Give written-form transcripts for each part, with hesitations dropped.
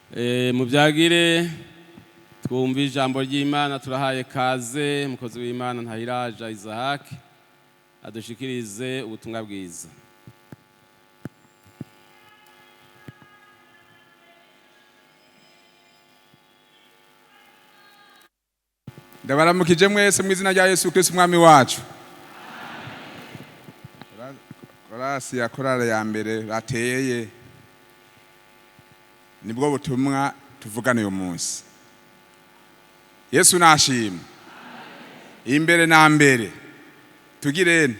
Mubyagire twumva ijambo ry'Imana. Turahaye kaze umukozi w'Imana Ntahiraja Isaac adushikirize ubutumwa bwiza. Ndabaramukije mwese mu izina rya Yesu Kristo Umwami wacu. Korasi ya korale ya mbere bateyeye, nibwo butumwa tuvugana uyu munsi. Yesu nashimwe. Imbere na mbere tugirene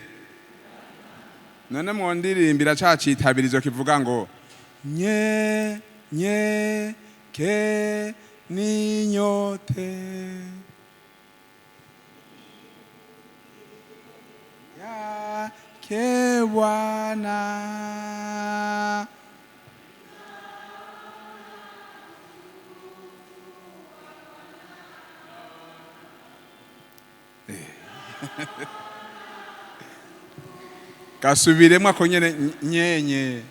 none mwondirimbira ca citabirizo kivuga ngo nye nye ke ninyote yake Bwana. Gasubiremo ako nyene nyenye.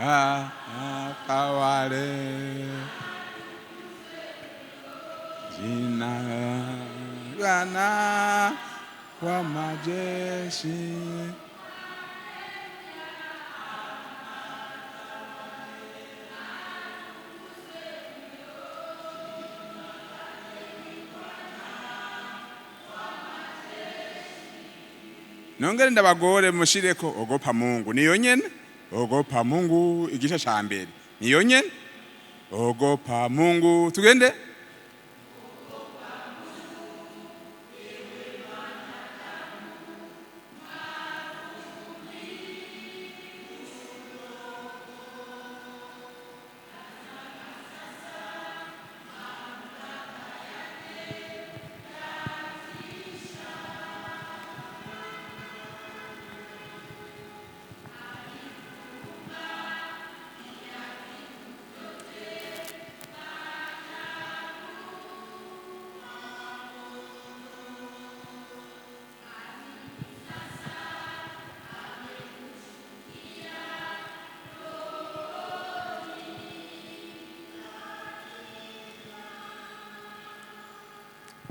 Ah, ah, tawale jina Bwana wa majeshi. Nongere ndabagore mushireko ogopa Mungu, niyo nyene ogopa Mungu, igice ca mbere niyo nyene ogopa Mungu. Tugende.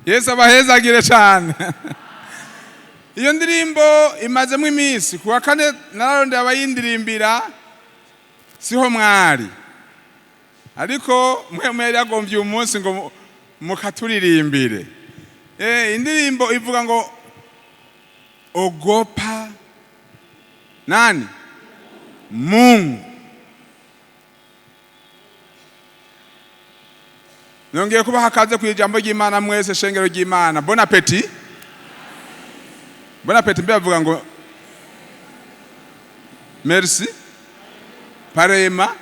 Yesu abahezagire cyane. Iyo ndirimbo imazemo iminsi, kuwa kane nararondeye abayindirimbira siho mwari, ariko mwe mwari yagombye uyu munsi ngo mukaturirimbire. Indirimbo ivuga ngo ogopa nani? Mungu. Nongeye kubaha kaze ku ijambo ry'Imana mwese, shengero ry'Imana. Bon appétit. Bon appétit mbe bavuga ngo merci parema,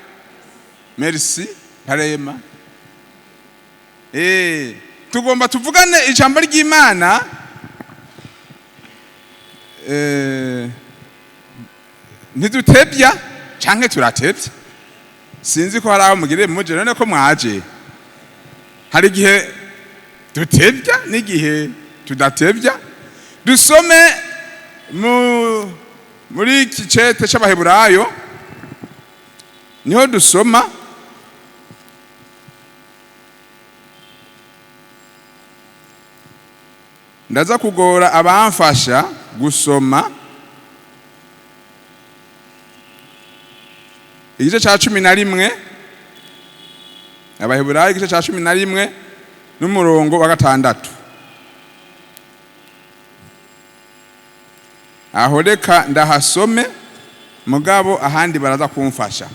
merci parema. Tugomba tuvugane ijambo ry'Imana. Ntidutebya canke turatebya, sinzi ko hari aho mugire muje none ko mwaje. Hari igihe dutebya n'igihe tudatebya. Dusome muri iki cete c'Abaheburayo, niho dusoma ndaza kugora abamfasha gusoma igice ca 11, Abaheburayo igice ca 11 n'umurongo wa 6. Aho reka ndahasome, mugabo ahandi baraza kumfasha.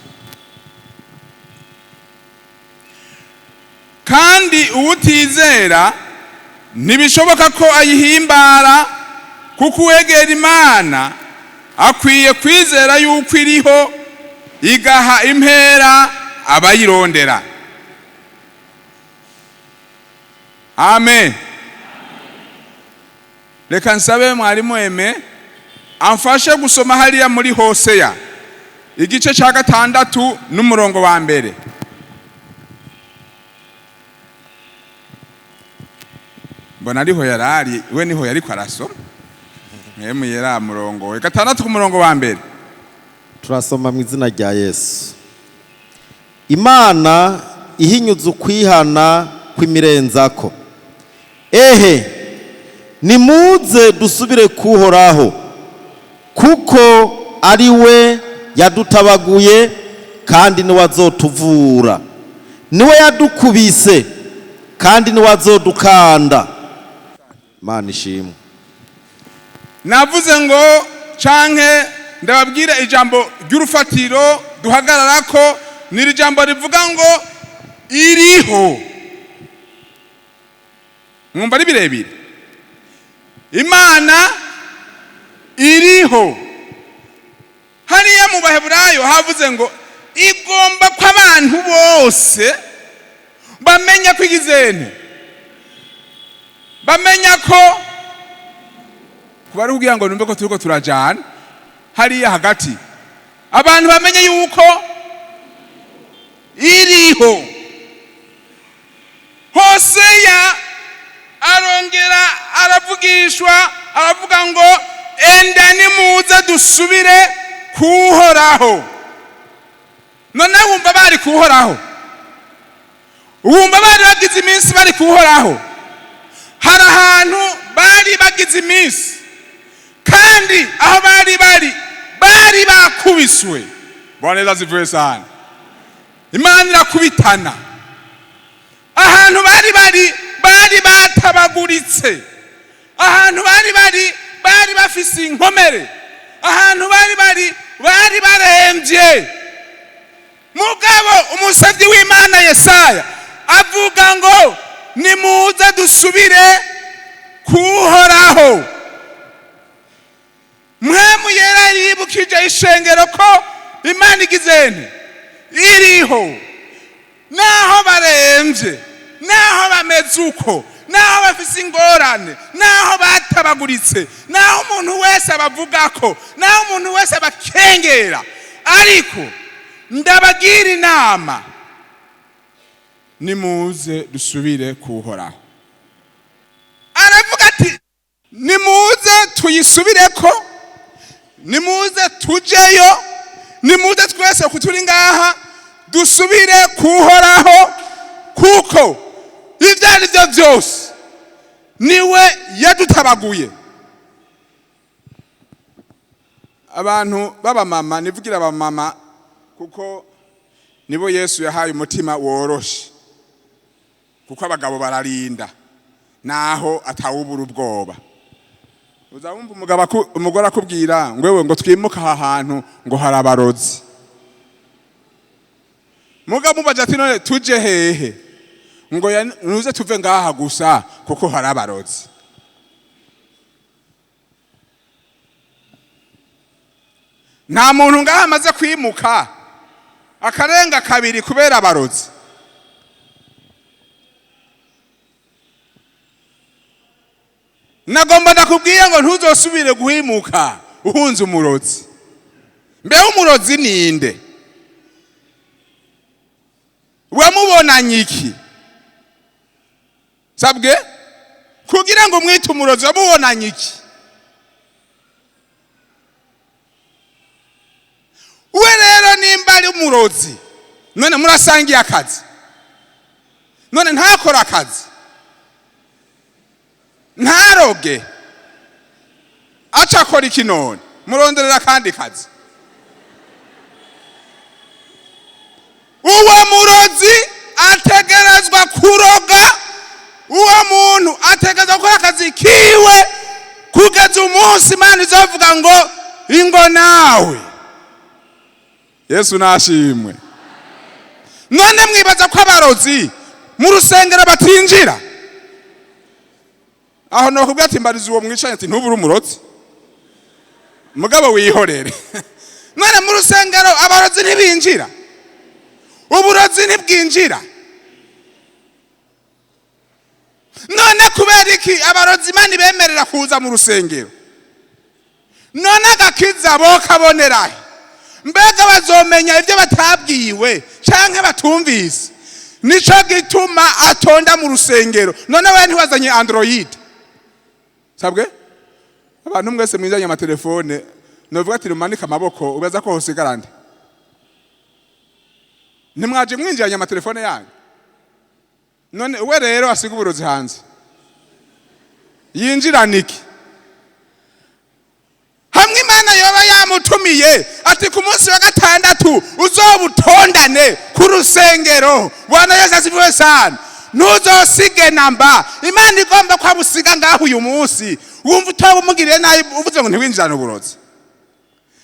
Kandi uwutizera ntibishoboka ko ayihimbara, kuko uwegera Imana akwiye kwizera yuko iriho, Igaha impera abayirondera. Amen. Reka nsabe mwarimu Eme amfashe gusoma hariya muri Hoseya igice cya 6 n'umurongo wa 1. Mbona ariho yarari, we niho yariko arasoma. Mwemu yera murongo we 6 ku murongo wa 1. Turasoma mu izina rya Yesu. Imana ihinyuza ukwihana kw'imirenzako. Ehe, nimuze dusubire kuhoraho, kuko ari we yadutabaguye kandi niwe azotuvura, niwe yadukubise kandi niwe azodukanda. Imana ishimwe. Navuze ngo canke ndababwira ijambo ry'urufatiro duhagararako, ni ijambo rivuga ngo iriho. Mwumva ari birebire. Imana iriho. Hariya mu Baheburayo havuze ngo igomba ko abantu bose bamenya ko igizene, bamenya ko kuba ari kugira ngo numve ko turiko turajana hariya hagati, abantu bamenye yuko iriho. Hoseya arongera aravugishwa, aravuga ngo enda nimuze dusubire kuhoraho. None wumva bari kuhoraho? Wumva bari bagize iminsi bari kuhoraho? Hari ahantu bari bagize iminsi, kandi aho bari bari bari bakubiswe. Bwana Yesu asifiwe sana. Imana irakubitana. Ahantu bari bari bari batabaguritse, ahantu bari bari bari bafise inkomere, ahantu bari bari bari baremvye. Mugabo umusavyi w'Imana Yesaya avuga ngo nimuze dusubire kuhoraho. Mwemu yera yibukije ishengero ko Imana igizene iriho, naho baremvye, naho bameze uko, naho bafise ingorane, naho batabaguritse, naho umuntu wese abavugako, naho umuntu wese abakengera, ariko ndabagira inama, nimuze dusubire kuhoraho. Aravuga ati nimuze tuyisubireko, nimuze tujeyo, nimuze twese kuturi ngaha dusubire kuhoraho, kuko ibyo ari byo byose niwe yadutabaguye. Abantu b'abamama, nivugira abamama kuko nibo Yesu yahaye umutima woroshe, kuko abagabo bararinda naho atawubura ubwoba. Uzabumva umugabo umugore akubwira ngo wewe ngo twimuka aha hantu ngo harabarozi. Mugabo mubaje ati none tuje hehe? Ngo nuze tuve ngaha gusa kuko harabarozi. Nta muntu ngaha amaze kwimuka akarenga kabiri kubera abarozi. Nagomba ndakubwiye ngo ntuzosubire guhimuka uhunze umurozi. Mbe umurozi ninde? Wamubonanye iki? Sabwe kugira ngo mwite umurozi wamubonanye iki? We rero nimba ari umurozi, none murasangiye akazi, none ntakora akazi, ntaroge, aca akora iki none? Muronderera kandi kazi. Uwo murozi ategerezwa kuroga, uwo muntu ategerezwa gukora akazi kiwe kugeza umunsi Imana izovuga ngo ingo nawe. Yesu nashimwe. None mwibaza ko abarozi mu rusengero batinjira? Aho no kubwira ati mbariza uwo mwicanye ati ntubure umurozi, mugabo wihorere. None mu rusengero abarozi ntibinjira, uburozi ntibwinjira. None kubera iki abarozi Imana ibemerera kuza mu rusengero? None agakiza bokabonerahe? Mbega bazomenya ibyo batabwiwe canke batumvise? Nico gituma atonda mu rusengero. None we ntiwazanye Android? Sabwe abantu mwese mwizanye amatelefone, novuga ati rumanike amaboko, ubaza ko hosigara nde? Ntimwaje mwinjiranye amatelefone yanyu? None we rero asiga uburozi hanze, yinjirana iki? Hamwe Imana yoba yamutumiye ati ku munsi wa gatandatu uzobutondane ku rusengero. Bwana Yesu asifiwe sana. Ntuzosige namba. Imana igomba ko abusiga ngaho uyu munsi, wumva utoba umugiriye nabi uvuze ngo ntiwinjirane uburozi.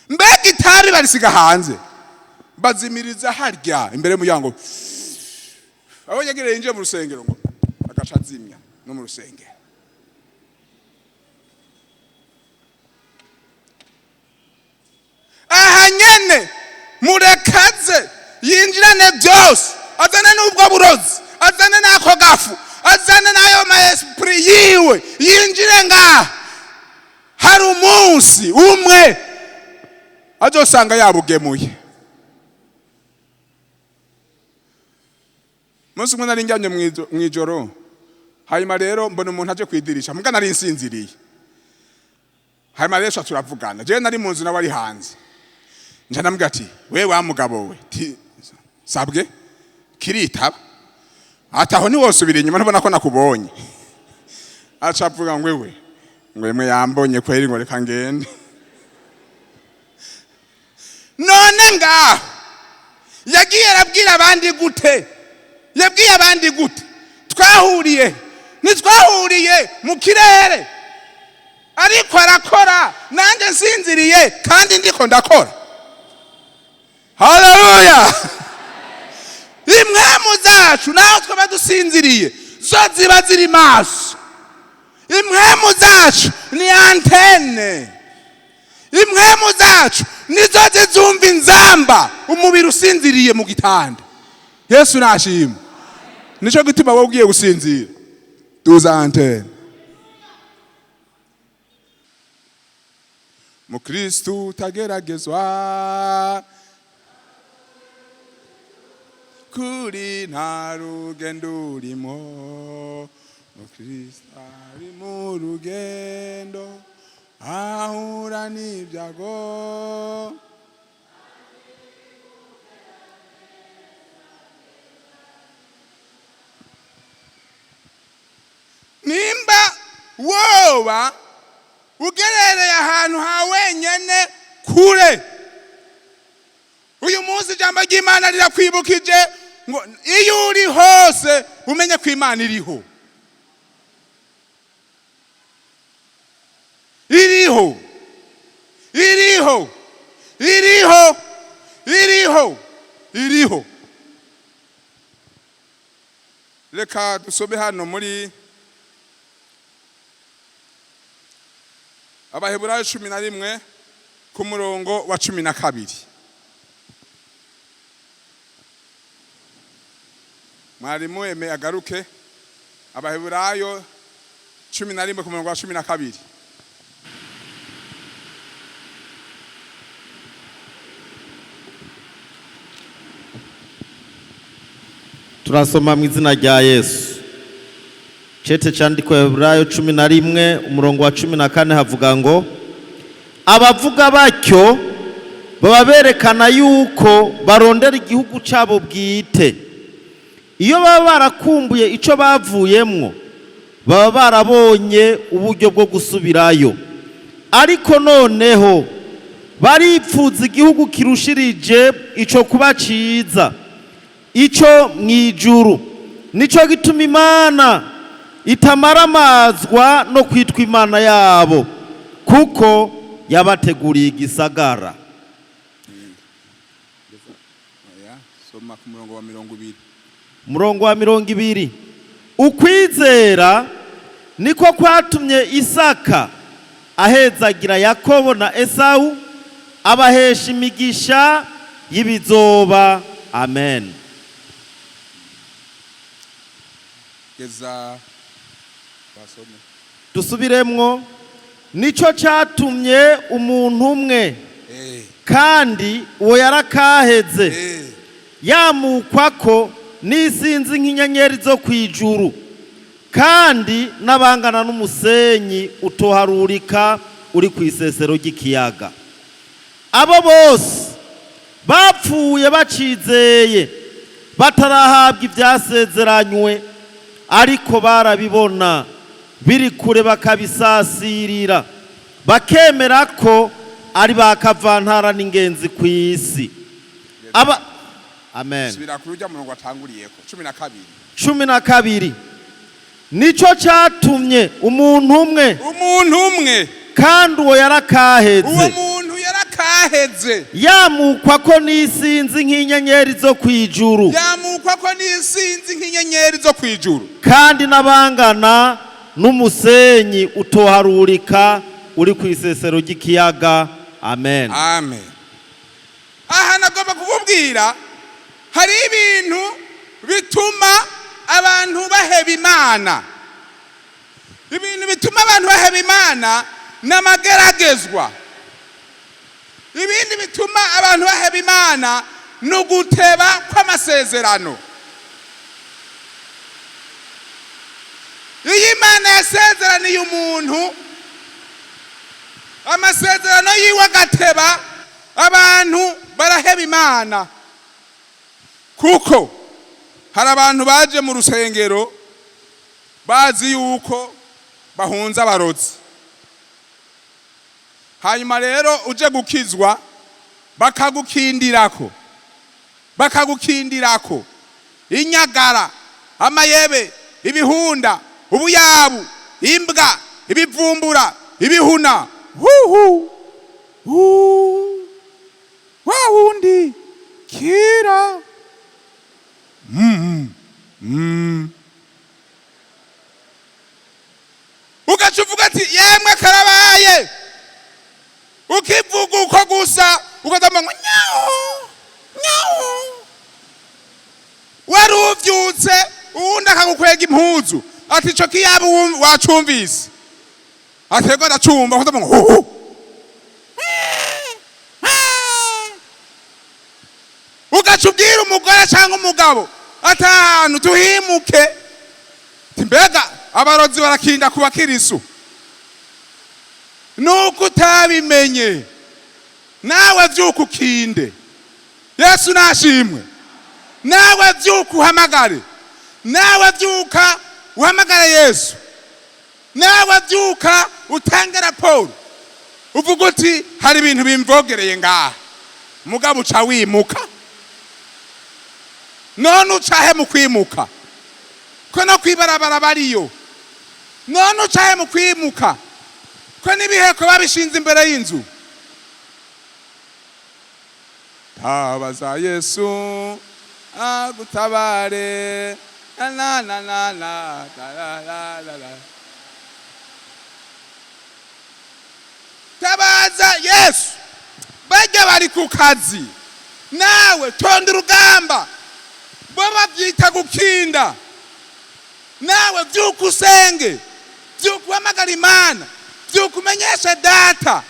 Mbega itabi barisiga hanze, bazimiriza harya imbere y'umuryango, aho yegereye yinjiye mu rusengero ngo agaca azimya no mu rusengero. Aha nyene murekaze yinjirane byose, azane n'ubwo burozi, azane n'ako gafu, azane n'ayo ma esprit yiwe, yinjire ngaha. Hari umunsi umwe azosanga yabugemuye. Umunsi umwe nari njyamye mw'ijoro, hanyuma rero mbona umuntu aje kwidirisha, muga nari nsinziriye. Hanyuma rero turavugana, jewe nari mu nzu nawe ari hanze. Nja ndamubwira ati we wa mugabo we, ti sabwe kiritaba, ati aho ntiwosubira inyuma, ntubona ko nakubonye? Aca avuga ngo wewe ngo yemwe yambonye kweri, ngo reka ngende. None ngaho yagiye arabwira abandi gute? Yabwiye abandi gute? Twahuriye, ntitwahuriye mu kirere, ariko arakora nanjye nsinziriye kandi ndiko ndakora. Haleluya! Impwemu zacu naho twaba dusinziriye zo ziba ziri maso. Impwemu zacu ni antenne, impwemu zacu nizo zizumva inzamba umubiri usinziriye mu gitanda. Yesu nashima. Nico gituma wowe ugiye gusinzira duza antenne. Mukristu utageragezwa kuri nta rugendo urimo, mukristo ari mu rugendo ahura n'ibyago. Nimba woba ugerereye ahantu ha wenyene kure, uyu munsi ijambo ry'Imana rirakwibukije ngo iyo uri hose umenye ko Imana iriho, iriho, iriho, iriho, iriho, iriho. Reka dusome hano muri Abaheburayo 11 ku murongo wa 12. Mwarimu eme agaruke. Abaheburayo 11 ku murongo wa 12. Turasoma mu izina rya Yesu. Cete candikwa Heburayo 11 umurongo wa 14, havuga ngo abavuga batyo baba berekana yuko barondera igihugu cyabo bwite. Iyo baba barakumbuye ico bavuyemwo, baba barabonye uburyo bwo gusubirayo. Ariko noneho baripfuza igihugu kirushirije ico kuba ciza, ico mw'ijuru. Nico gituma Imana itamaramazwa no kwitwa Imana yabo, kuko yabateguriye igisagara. Oya, soma ku murongo wa 20. Umurongo wa 20. Ukwizera niko kwatumye Isaka ahezagira Yakobo na Esawu Abahesha imigisha y'ibizoba. Amen. Geza basome. Dusubiremwo. Nico catumye umuntu umwe, kandi uwo yarakaheze, yamukwa ko n'isinzi nk'inyenyeri zo ku ijuru, kandi n'abangana n'umusenyi utoharurika uri ku isesero ry'ikiyaga. Abo bose bapfuye bacizeye, batarahabwa ibyasezeranywe, ariko barabibona biri kure, bakabisasirira, bakemera ko ari ba kavantara n'ingenzi ku isi. Aba amen. Subira kuri urya murongo watanguriyeko, 12. 12. Nico catumye umuntu umwe, Umuntu umwe, kandi uwo yarakaheze, uwo muntu yarakaheze, yamukwa ko n'isinzi nk'inyenyeri zo ku ijuru, yamukwa ko n'isinzi nk'inyenyeri zo ku ijuru, kandi n'abangana n'umusenyi utoharurika uri ku isesero ry'ikiyaga. Amen. Amen. Aha nagomba kukubwira, hari ibintu bituma abantu baheba Imana. Ibintu bituma abantu baheba Imana ni amageragezwa. Ibindi bituma abantu baheba Imana ni uguteba kw'amasezerano. Iyo Imana yasezeraniye umuntu, amasezerano yiwe agateba, abantu baraheba Imana. Kuko hari abantu baje mu rusengero bazi yuko bahunze abarozi. Hanyuma rero uje gukizwa, bakagukindirako, bakagukindirako inyagara, amayebe, ibihunda, ubuyabu, imbwa, ibivumbura, ibihuna, huhu hu wa wundi kira Ugaca uvuga ati: "Yemwe, karabaye." Ukivuga uko gusa, ukazama ngo nyawu nyawu. Wari uvyutse, uwundi akagukwega impuzu ati: "Ico kiyabu wacumvise?" Ati: "Ego, ndacumva." Ukazama ngo huhu. Ugaca ubwira umugore cyangwa umugabo ati: "Ahantu tuhimuke." Ati: "Mbega abarozi barakinda ku bakirisu?" Nuko utabimenye. Nawe vyuka ukinde. Yesu nashimwe. Nawe vyuka uhamagare, nawe vyuka uhamagare Yesu, nawe vyuka utange raporo, uvuga uti: "Hari ibintu bimvogereye ngaha." Mugabo uca wimuka. None ucahe mu kwimuka, ko no kwibarabara bariyo? None ucahe mu kwimuka, ko n'ibiheko babishinze imbere y'inzu? Tabaza Yesu agutabare. Na na na na na la la la la. Tabaza Yesu. Bajya bari ku kazi, nawe tonda urugamba. Bo babyita gukinda. Nawe vyuka usenge, vyuka uhamagara Imana, vyuka umenyeshe Data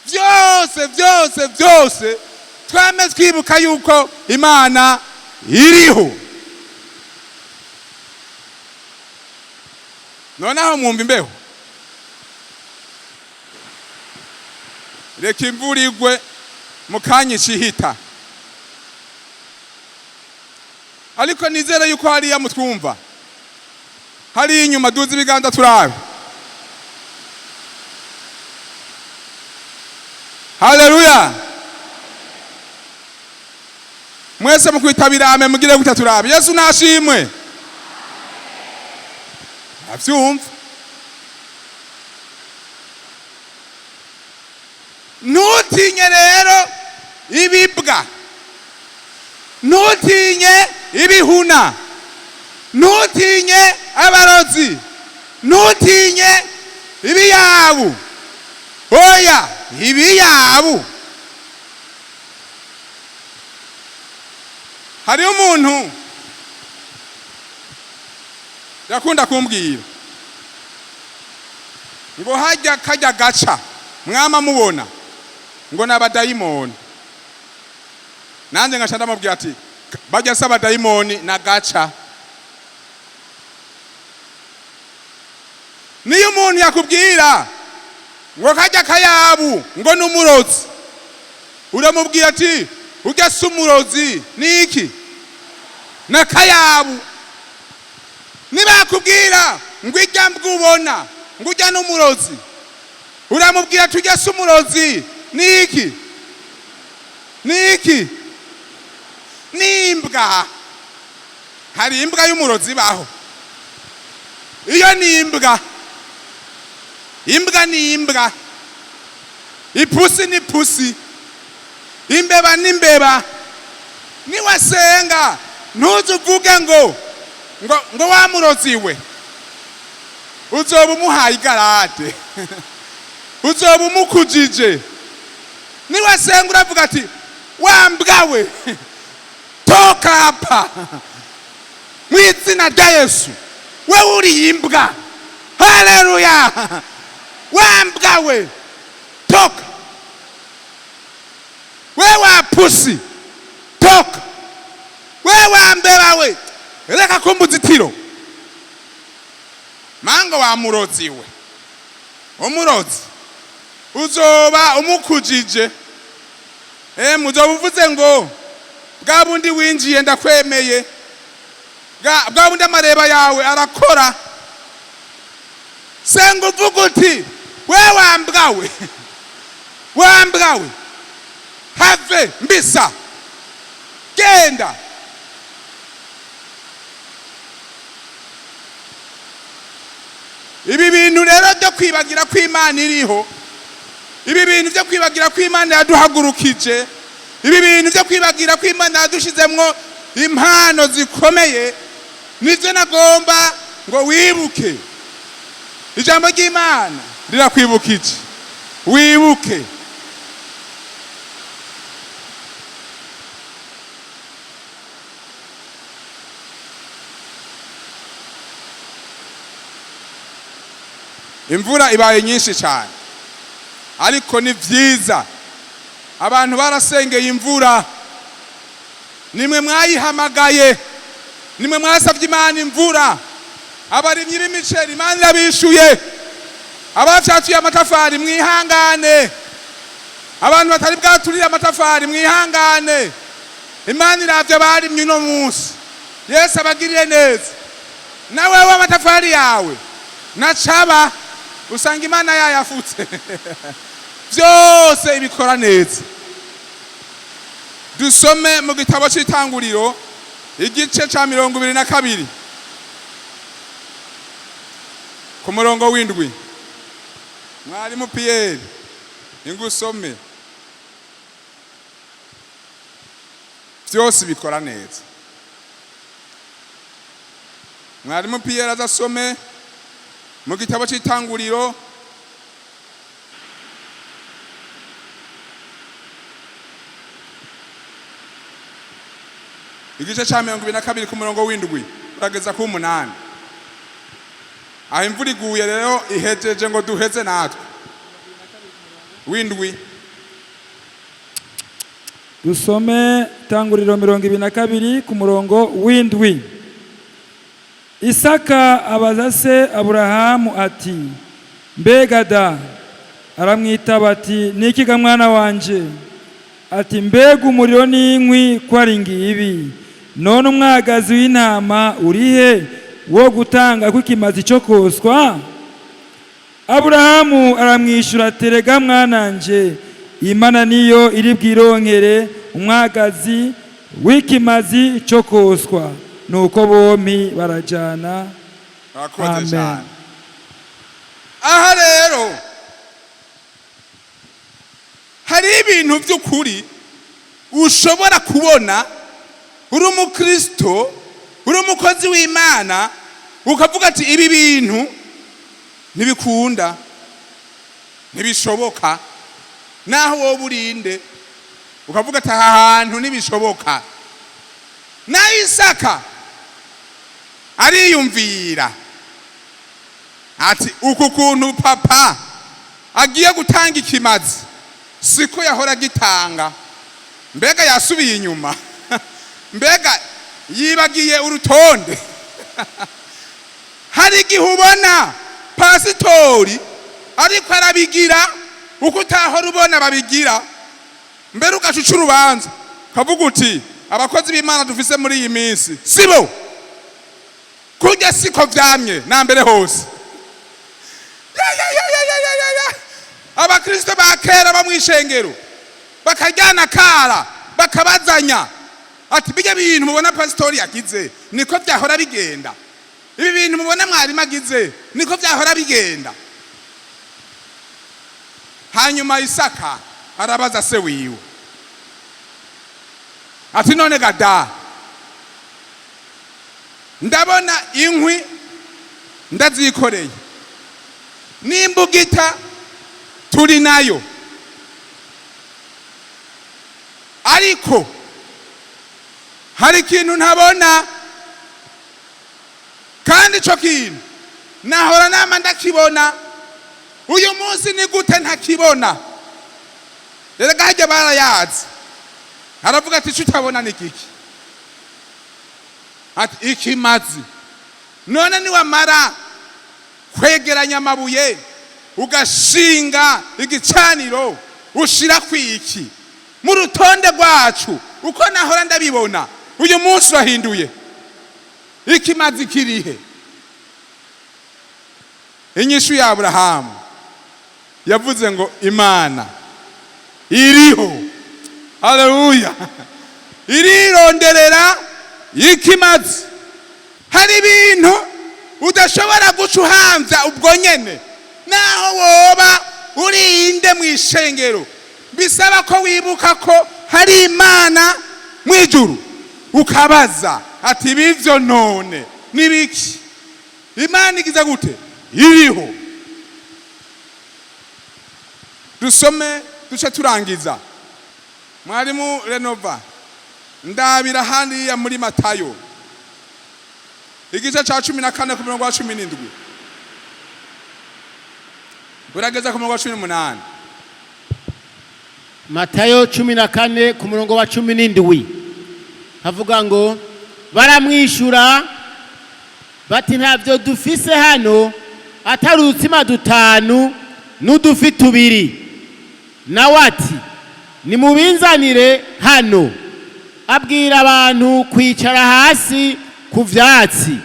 byose byose byose. Twame twibuka yuko Imana iriho. Noneho mwumva imbeho. Reka imvura igwe mu kanya icihita. Ariko nizere yuko hariya mutwumva. Hariya inyuma, duze ibiganza turabe. Haleluya! Mwese mukwitabira ame, mugire gutya turabe. Yesu nashimwe. Avyumva. Ntutinye rero ibibwa, ntutinye ibihuna, ntutinye abarozi, ntutinye ibiyabu. Oya, ibiyabu. Hariho umuntu yakunda kumbwira ngo hajya kajya gaca mwama mubona ngo n'abadayimoni. Nanjye ngaca ndamubwira ati bajya se abadayimoni na gaca. Niyo umuntu yakubwira ngo kajya kayabu ngo n'umurozi, uramubwira ati ujya se umurozi niki na kayabu. Nibakubwira ngo ijya mbwubona ngo ujya n'umurozi, uramubwira ati ujya se umurozi niki niki n'imbwa. Hari imbwa y'umurozi baho, iyo ni imbwa. Imbwa ni imbwa, ipusi ni pusi, imbeba ni imbeba. Niwasenga ntuze uvuge ngo ngo ngo wamurozi we, uzoba umuhaye igarade, uzoba umukujije. Niwasenga uravuga ati wa mbwa we, toka hapa mu izina rya Yesu, wewe uri imbwa. Haleluya! Wa mbwa we, toka! We wa pusi, toka! We wa mbeba we, reka kumbuzitiro mango wa murozi we. Umurozi uzoba umukujije. Uzoba uvuze ngo bwa bundi winjiye ndakwemeye, bwa bundi amareba yawe arakora. Senga uvuga uti we wa mbwa we, wa mbwa we, have mbisa, genda. Ibi bintu rero byo kwibagira ko Imana iriho, ibi bintu byo kwibagira ko Imana yaduhagurukije, ibi bintu byo kwibagira ko Imana yadushizemwo impano zikomeye, nivyo nagomba ngo wibuke. Ijambo ry'Imana rirakwibukije, wibuke. Imvura ibaye nyinshi cyane, ariko ni byiza, abantu barasengeye imvura. Nimwe mwayihamagaye, nimwe mwasabye Imana imvura. Abarimyi b'imiceri Imana irabishuye, abafyatuye amatafari mwihangane, abantu batari bwaturire amatafari mwihangane. Imana iravye abarimyi uno munsi. Yesu abagirire neza. Nawe amatafari yawe nacaba usanga Imana yayafutse. Byose ibikora neza. Dusome mu gitabo cy'Itanguriro igice ca 22 ku murongo w'7. Mwarimu Pierre, ingusome. Byose bikora neza. Mwarimu Pierre azasome mu gitabo cy'Itanguriro igice ca 22 ku murongo w'7 urageza ku 8. Aho imvura iguye rero ihejeje ngo duheze natwe. W'7. Dusome Tanguriro 22 ku murongo w'7. Isaka abaza se Aburahamu ati: mbega da? Aramwitaba ati: niki ga mwana wanje? Ati: mbega umuriro n'inkwi ko ari ngibi, none umwagazi w'intama urihe wo gutanga kw'ikimazi cyo koswa? Aburahamu aramwishyura ati: rega mwananje, Imana niyo iri bwironkere umwagazi w'ikimazi cyo koswa. Nuko bompi barajana. Urakoze Amen. cyane. Aha rero hari ibintu by'ukuri ushobora kubona uri umukristo, uri umukozi w'Imana, ukavuga ati ibi bintu ntibikunda, ntibishoboka. Naho wowe urinde ukavuga ati aha hantu ntibishoboka. Na Isaka ariyumvira ati uku kuntu papa agiye gutanga ikimazi siko yahora agitanga, mbega yasubiye inyuma, mbega yibagiye urutonde. Hari igihe ubona pasitori ariko arabigira uko utahora ubona babigira, mbere ugacuca urubanza ukavuga uti abakozi b'Imana dufise muri iyi minsi sibo kurya, siko vyamye na mbere hose. Ya, ya, ya, ya, ya, ya, ya, ya. Abakristo ba kera bo mw'ishengero bakaryana kara bakabazanya ati bijya bintu mubona pasitori yagize niko vyahora bigenda, ibi bintu mubona mwarimu agize niko vyahora bigenda. Hanyuma Isaka arabaza se wiwe ati none gada, ndabona inkwi ndazikoreye n'imbugita turi nayo, ariko hari ikintu ntabona, kandi ico kintu nahora nama ndakibona, uyu munsi ni gute ntakibona? Erega harya barayazi. Aravuga ati ico utabona ni giki? Ati ikimazi. None niwamara kwegeranya amabuye ugashinga igicaniro ushira kwiki? Mu rutonde rwacu uko nahora ndabibona, uyu munsi urahinduye, ikimazi kirihe? Inyishu ya Aburahamu yavuze ngo Imana iriho, haleluya, irironderera ikimazi. Hari ibintu udashobora guca uhamvya ubwo nyene, naho woba urinde mu ishengero, bisaba ko wibuka ko hari Imana mu ijuru, ukabaza ati ibivyo none nibiki? Imana igize gute? Iriho. Dusome duce turangiza. Mwarimu Renova, ndabira hariya muri Matayo igice ca 14 ku murongo wa 17 urageza ku murongo wa 18. Matayo 14 ku murongo wa 17 havuga ngo baramwishyura bati ntabyo dufise hano atari udutsima dutanu n'udufi tubiri. Nawe ati nimubinzanire hano. Abwira abantu kwicara hasi ku vyatsi,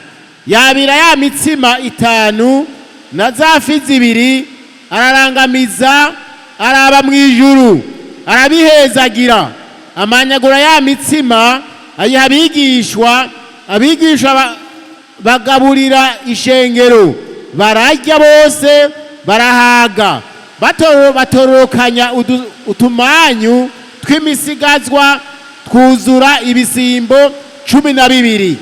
yabira ya mitsima itanu na za fi zibiri, ararangamiza araba mu ijuru, arabihezagira, amanyagura ya mitsima ayiha abigishwa, abigishwa bagaburira ishengero, bararya bose barahaga, batororokanya utumanyu tw'imisigazwa twuzura ibisimbo 12.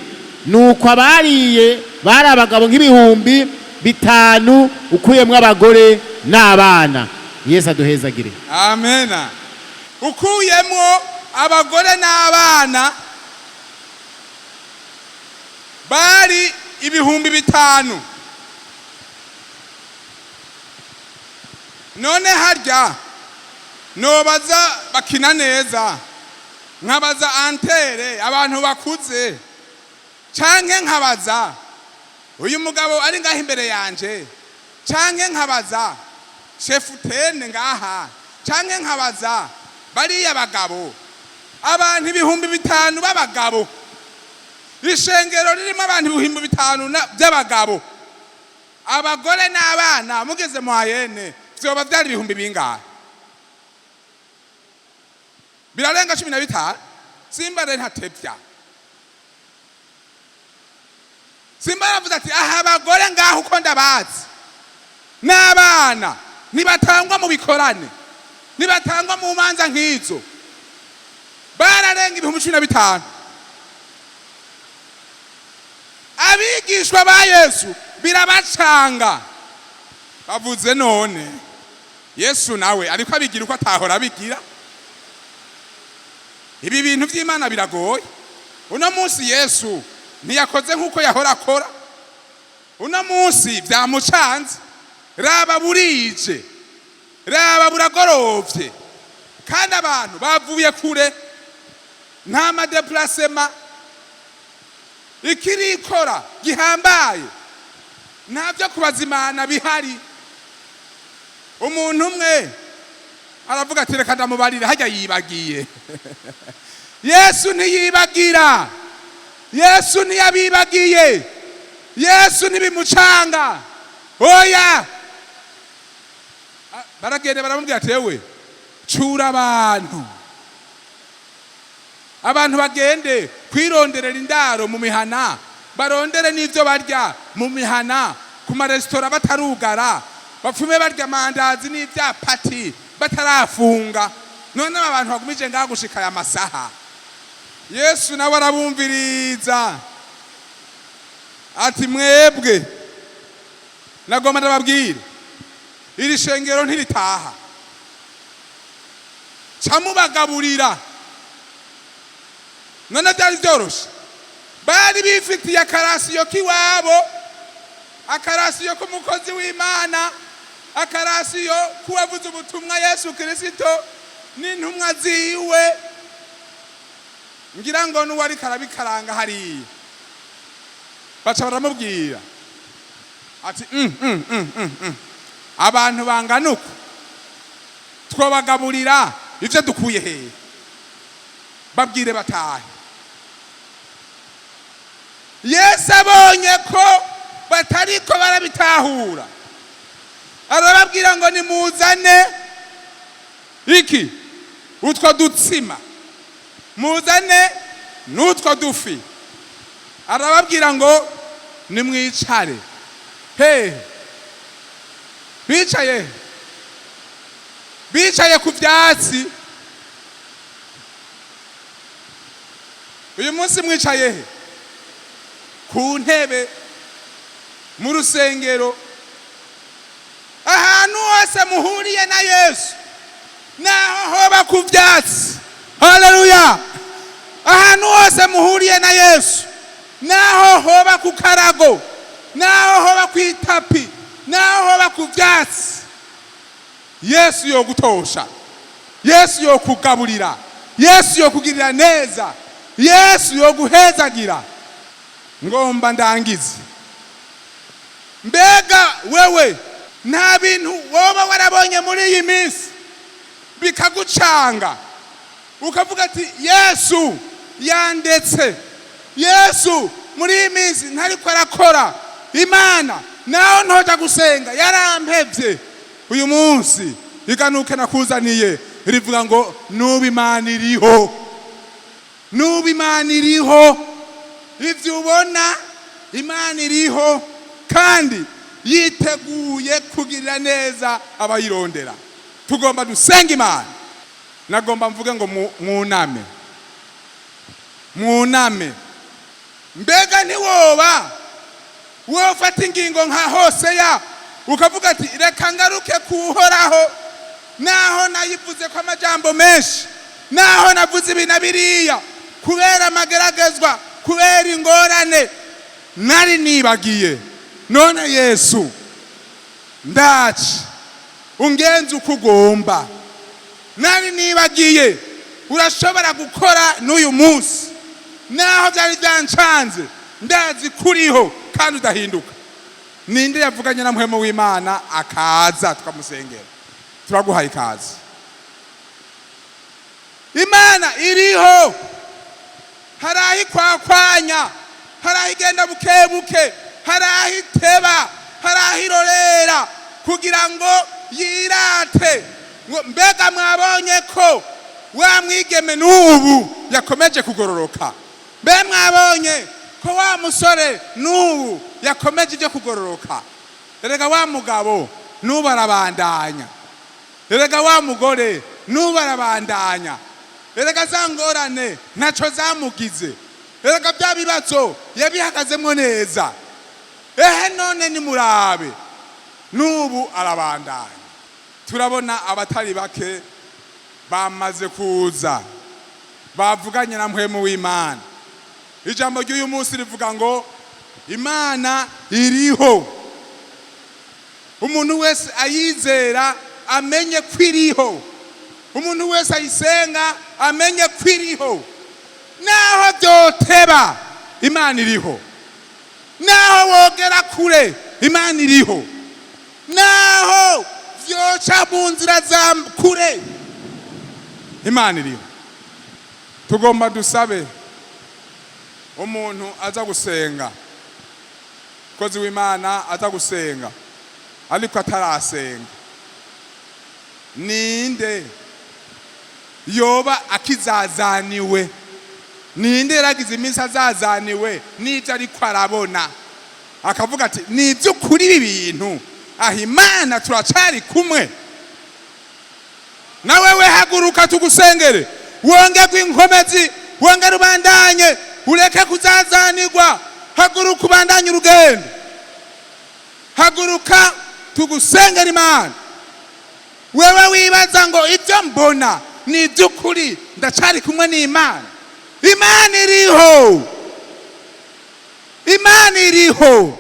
Nuko abariye bari abagabo nk'ibihumbi 5 ukuyemwo abagore n'abana. Yesu aduhezagire. Amena. Ukuyemwo abagore n'abana bari 5000. None harya nobaza bakina neza, nkabaza antere abantu bakuze, canke nkabaza uyu mugabo ari ngaha imbere yanje, canke nkabaza shefutene ngaha, canke nkabaza bariya bagabo, abantu 5000 b'abagabo, ishengero ririmo abantu 5000 by'abagabo, abagore n'abana mugeze mu hayene vyoba vyari ibihumbi bingahe? Birarenga 15. Simba rero ntatevya. Simba aravuze ati aha abagore ngaho uko ndabazi n'abana ntibatangwa mu bikorane, ntibatangwa mu manza nk'izo, bararenga 15,000. Abigishwa ba Yesu birabacanga, bavuze none Yesu nawe ariko abigira uko atahora abigira, ibi bintu vy'Imana biragoye. Uno munsi Yesu ntiyakoze nk'uko yahora akora. Uno munsi byamucanze. Raba burije, raba buragorovye, kandi abantu bavuye kure, nta ma déplacement, ikirikora gihambaye, nta byo kubazimana bihari. Umuntu umwe aravuga ati: "Reka ndamubarire hajya yibagiye." Yesu ntiyibagira, Yesu ntiyabibagiye, Yesu ntibimucanga, oya. Baragenda baramubwira ati: "Ewe, cura abantu, abantu bagende kwironderera indaro mu mihana, barondere n'ibyo barya mu mihana, ku maresitora batarugara, bapfume barya amandazi n'ibyapati batarafunga. None aba bantu bagumije ngaha gushika aya masaha?" Yesu nawe arabumviriza ati: "Mwebwe nagomba ndababwira, iri shengero ntiritaha, camubagaburira." None byari byoroshe? Bari bifitiye aka ration k'iwabo, aka ration k'umukozi w'Imana, aka ration k'uwavuze ubutumwa Yesu Kirisito n'intumwa ziwe. Ngira ngo n'uwari karabikaranga hariya, baca baramubwira ati: Abantu bangana uku twabagaburira ibyo dukuye hehe? Babwire batahe." Yesu abonye ko batariko barabitahura, arababwira ngo: "Nimuzane iki? Utwo dutsima, muzane n'utwo dufi." Arababwira ngo: "Nimwicare." Hehe bicaye? Bicaye ku byatsi. Uyu munsi mwicaye he? Ku ntebe, mu rusengero, ahantu hose muhuriye na Yesu, naho hoba ku byatsi. Haleluya! Ahantu hose muhuriye na Yesu, naho hoba ku karago, naho hoba ku itapi, naho hoba ku byatsi, Yesu yogutosha, Yesu yokugaburira, Yesu yokugirira neza, Yesu yoguhezagira. Ngomba ndangize. Mbega wewe nta bintu woba warabonye muri iyi minsi bikagucanga, ukavuga ati: "Yesu yandetse, Yesu muri iyi minsi ntariko arakora, Imana naho ntoja gusenga yarampevye"? Uyu munsi iganuke nakuzaniye rivuga ngo: "Nuba Imana iriho, nuba Imana iriho." Ibyo ubona, Imana iriho kandi yiteguye kugirira neza abayirondera. Tugomba dusenga Imana. Nagomba mvuge ngo mwuname, mwuname. Mbega ntiwoba wofata ingingo nka Hoseya, ukavuga ati: "Reka ngaruke kuhoraho, naho nayivuze ko amajambo menshi, naho navuze ibi na biriya, kubera amageragezwa, kubera ingorane, nari nibagiye. None Yesu, ndaci ungenze uko ugomba. Nari nibagiye, urashobora gukora n'uyu munsi. Naho byari byancanze, ndazi kuriho kandi udahinduka." Ninde yavuganye na Mpwemu w'Imana akaza tukamusengera? Turaguhaye ikaze. Imana iriho. Hari aho ikwakwanya, hari aho igenda buke buke, hari aho iteba, hari aho irorera kugira ngo yirate ngo: "Mbega mwabonye ko wa mwigeme n'ubu yakomeje kugororoka? Mbe mwabonye ko wa musore n'ubu yakomeje ibyo kugororoka? Erega wa mugabo n'ubu arabandanya, erega wa mugore n'ubu arabandanya, erega za ngorane ntacyo zamugize, erega bya bibazo yabihagazemo neza. Ehe, none nimurabe, n'ubu arabandanya." Turabona abatari bake bamaze kuza bavuganye na Mpwemu w'Imana. Ijambo ry'uyu munsi rivuga ngo Imana iriho. Umuntu wese ayizera amenye ko iriho. Umuntu wese ayisenga amenye ko iriho. Naho byoteba, Imana iriho. Naho wogera kure, Imana iriho. Naho byoca mu nzira za kure, Imana iriho. Tugomba dusabe umuntu aza gusenga, umukozi w'Imana aza gusenga, ariko atarasenga, ninde yoba akizazaniwe? Ninde yaragize iminsi azazaniwe n'ibyo ariko arabona, akavuga ati: "Ni iby'ukuri ibi bintu, aho Imana turacari kumwe"? Nawe we haguruka tugusengere, wongerwe inkomezi, wongere ubandanye, ureke kuzazanirwa. Haguruka ubandanye urugendo, haguruka tugusengera Imana. Wewe wibaza ngo ibyo mbona ni iby'ukuri, ndacari kumwe n'Imana? Imana iriho, Imana iriho.